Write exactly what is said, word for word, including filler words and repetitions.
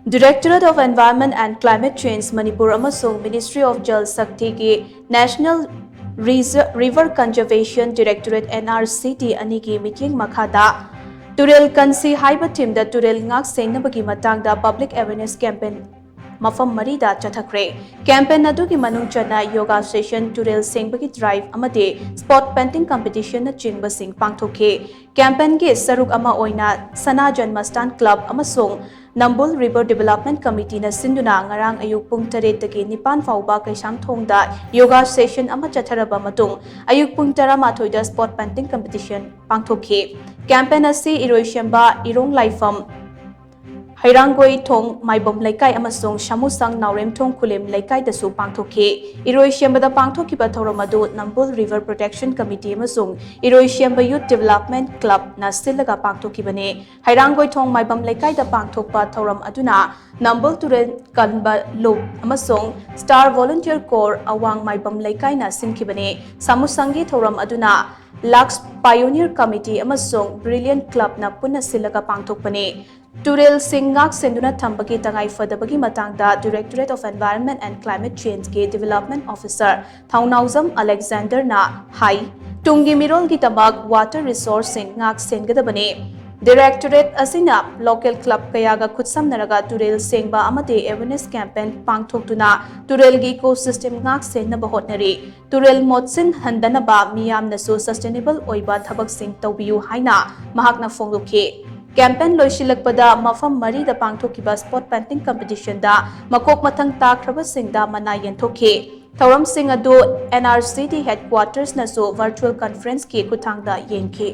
Directorate of Environment and Climate Change Manipur ꯑꯃꯁꯨꯡ Ministry of Jal Shaktiꯒꯤ National Reser- River Conservation Directorate, NRCD, ꯑꯅꯤꯒꯤ ꯃꯤꯠꯌꯦꯡ ꯃꯈꯥꯗ ꯇꯨꯔꯦꯜ ꯀꯟꯁꯤ ꯍꯥꯏꯕ themeꯗ ꯇꯨꯔꯦꯜ ꯉꯥꯛ ꯁꯦꯡꯅꯕꯒꯤ ꯃꯇꯥꯡꯗ public awareness campaign ꯃꯐꯝ ꯃꯔꯤꯗ ꯆꯠꯊꯈ꯭ꯔꯦ꯫ Campaign ꯑꯗꯨꯒꯤ ꯃꯅꯨꯡ ꯆꯟꯅ yoga session, ꯇꯨꯔꯦꯜ ꯁꯦꯡꯕꯒꯤ drive ꯑꯃꯗꯤ spot painting competitionꯅꯆꯤꯡꯕꯁꯤꯡ ꯄꯥꯡꯊꯣꯛꯈꯤ꯫ Campaignꯒꯤ ꯁꯔꯨꯛ ꯑꯃ ꯑꯣꯏꯅ ꯁꯅꯥ ꯖꯟꯃꯁꯊꯥꯟ club ꯑꯃꯁꯨꯡ ꯅꯝꯕꯨꯜ River Development Committeeꯅ ꯁꯤꯟꯗꯨꯅ ꯉꯔꯥꯡ ꯑꯌꯨꯛ ꯄꯨꯡ ꯇꯔꯦꯠꯇꯒꯤ ꯅꯤꯄꯥꯟ ꯐꯥꯎꯕ ꯀꯩꯁꯥꯝꯊꯣꯡꯗ yoga session ꯑꯃ ꯆꯠꯊꯔꯕ ꯃꯇꯨꯡ, ꯑꯌꯨꯛ ꯄꯨꯡ ꯇꯔꯥꯃꯥꯊꯣꯏꯗ spot painting competition ꯄꯥꯡꯊꯣꯛꯈꯤ꯫ Campaign ꯑꯁꯤ ꯏꯔꯣꯏꯁꯦꯝꯕ ꯏꯔꯣꯡ ꯂꯥꯏꯐꯝ, ꯍꯩꯔꯥꯡꯒꯣꯏ ꯊꯣꯡ ꯃꯥꯏꯕꯝ ꯂꯩꯀꯥꯏ ꯑꯃꯁꯨꯡ ꯁꯥꯃꯨꯁꯪ ꯅꯥꯎꯔꯦꯝꯊꯣꯡ ꯈꯨꯂꯦꯝ ꯂꯩꯀꯥꯏꯗꯁꯨ ꯄꯥꯡꯊꯣꯛꯈꯤ꯫ ꯏꯔꯣꯏꯁꯦꯝꯕꯗ ꯄꯥꯡꯊꯣꯛꯈꯤꯕ ꯊꯧꯔꯝ ꯑꯗꯨ ꯅꯝꯕꯨꯜ River Protection Committee ꯑꯃꯁꯨꯡ ꯏꯔꯣꯏꯁꯦꯝꯕ Youth Development Clubꯅ ꯁꯤꯜꯂꯒ ꯄꯥꯡꯊꯣꯛꯈꯤꯕꯅꯤ꯫ ꯍꯩꯔꯥꯡꯒꯣꯏꯊꯣꯡ ꯃꯥꯏꯕꯝ ꯂꯩꯀꯥꯏꯗ ꯄꯥꯡꯊꯣꯛꯄ ꯊꯧꯔꯝ ꯑꯗꯨꯅ ꯅꯝꯕꯨꯜ ꯇꯨꯔꯦꯜ ꯀꯟꯕ ꯂꯨꯞ ꯑꯃꯁꯨꯡ Star Volunteer Corps ꯑꯋꯥꯡ ꯃꯥꯏꯕꯝ ꯂꯩꯀꯥꯏꯅ ꯁꯤꯟꯈꯤꯕꯅꯤ꯫ ꯁꯥꯃꯨꯁꯪꯒꯤ ꯊꯧꯔꯝ ꯑꯗꯨꯅ Lux Pioneer Committee ꯑꯃꯁꯨꯡ Brilliant Clubꯅ ꯄꯨꯟꯅ ꯁꯤꯜꯂꯒ ꯄꯥꯡꯊꯣꯛꯄꯅꯤ꯫ ꯇꯨꯔꯦꯜꯁꯤꯡ ꯉꯥꯛ ꯁꯦꯟꯗꯨꯅ ꯊꯝꯕꯒꯤ ꯇꯉꯥꯏ ꯐꯗꯕꯒꯤ ꯃꯇꯥꯡꯗ Directorate of Environment and Climate Changeꯒꯤ Development Officer ꯊꯧꯅꯥꯎꯖꯝ ꯑꯂꯦꯛꯖꯦꯟꯗꯔꯅ ꯍꯥꯏ, ꯇꯨꯡꯒꯤ ꯃꯤꯔꯣꯜꯒꯤꯗꯃꯛ water resourceꯁꯤꯡ ꯉꯥꯛ ꯁꯦꯟꯒꯗꯕꯅꯤ꯫ Directorate ꯑꯁꯤꯅ local club ꯀꯌꯥꯒ ꯈꯨꯠꯁꯝꯅꯔꯒ ꯇꯨꯔꯦꯜ ꯁꯦꯡꯕ ꯑꯃꯗꯤ awareness campaign ꯄꯥꯡꯊꯣꯛꯇꯨꯅ ꯇꯨꯔꯦꯜꯒꯤ ecosystem ꯉꯥꯛ ꯁꯦꯟꯅꯕ ꯍꯣꯠꯅꯔꯤ꯫ ꯇꯨꯔꯦꯜ ꯃꯣꯠꯁꯤꯟꯍꯟꯗꯅꯕ ꯃꯤꯌꯥꯝꯅꯁꯨ sustainable ꯑꯣꯏꯕ ꯊꯕꯛꯁꯤꯡ ꯇꯧꯕꯤꯌꯨ ꯍꯥꯏꯅ ꯃꯍꯥꯛꯅ ꯐꯣꯡꯗꯣꯛꯈꯤ꯫ Campaign ꯂꯣꯏꯁꯤꯜꯂꯛꯄꯗ ꯃꯐꯝ ꯃꯔꯤꯗ ꯄꯥꯡꯊꯣꯛꯈꯤꯕ spot painting competitionꯗ ꯃꯀꯣꯛ ꯃꯊꯪ ꯇꯥꯈ꯭ꯔꯕꯁꯤꯡꯗ ꯃꯅꯥ ꯌꯦꯟꯊꯣꯛꯈꯤ꯫ ꯊꯧꯔꯝꯁꯤꯡ ꯑꯗꯨ NRCD headquartersꯅꯁꯨ virtual conferenceꯀꯤ ꯈꯨꯠꯊꯥꯡꯗ ꯌꯦꯡꯈꯤ꯫